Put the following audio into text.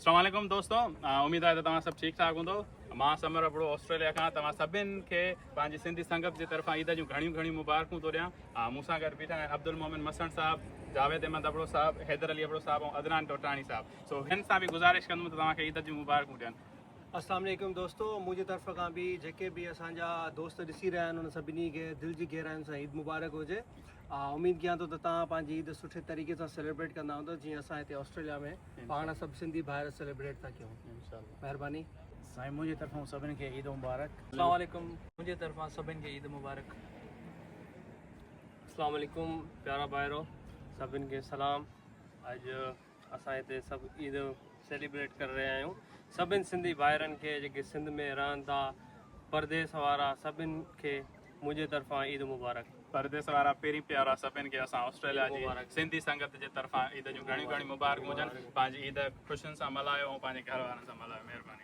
اسلام عليڪم دوستو اميد آهي ته توهان سڀ ٺيڪ ٺاڪ هوندو مان ثمر ابڙو آسٽريليا کان توهان سڀن کي پنهنجي سنڌي سنگت جي طرفان عيد جون گهڻيون گهڻيون مبارڪون ٿو ڏيان مون سان گڏ بيٺا آهن عبدالمومن مسڻ صاحب جاويد احمد ابڙو صاحب حيدر علي ابڙو صاحب ۽ عدنان ٽوٽاڻي صاحب سو هن سان به گذارش ڪندم ته توهان کي عيد جون مبارڪون ڏين. اسلام عليڪم دوستو منهنجي طرف کان به جيڪي به اسان جا دوست ڏسي رهيا آهن انهن سڀني کي دل جي گهراين سان عيد مبارڪ هجي اميد ڪيان ٿو ته توهان پنهنجي عيد سٺي طريقي سان سيليبريٽ ڪندا هوندو جيئن اسان هتي آسٽريليا ۾ پاڻ سڀ سنڌي ڀائر سيليبريٽ ٿا ڪيون مهرباني. سائين منهنجي طرفان سڀني کي عيد مبارڪ. اسلام عليڪم منهنجي طرفان سڀن کي عيد مبارڪ. اسلام عليڪم پيارا ڀائرو سڀن کي سلام اڄ اسان هتي سڀ عيد سيليبريٽ ڪري رهيا آهيون سڀن سنڌي ڀائرن کي جيڪي سنڌ ۾ رهن ٿا پرديس وارا سڀن کي منهنجي طرفان عيد مبارڪ. پرديس وارا پرين پيارا سڀن کي اسان آسٽريليا جي سنڌي سنگت جي طرفان عيد جون گهڻيون گهڻيون مبارڪون هجن پنهنجي عيد خوشين سان ملهايو ۽ پنهنجي گهر وارن سان ملهايو مهرباني.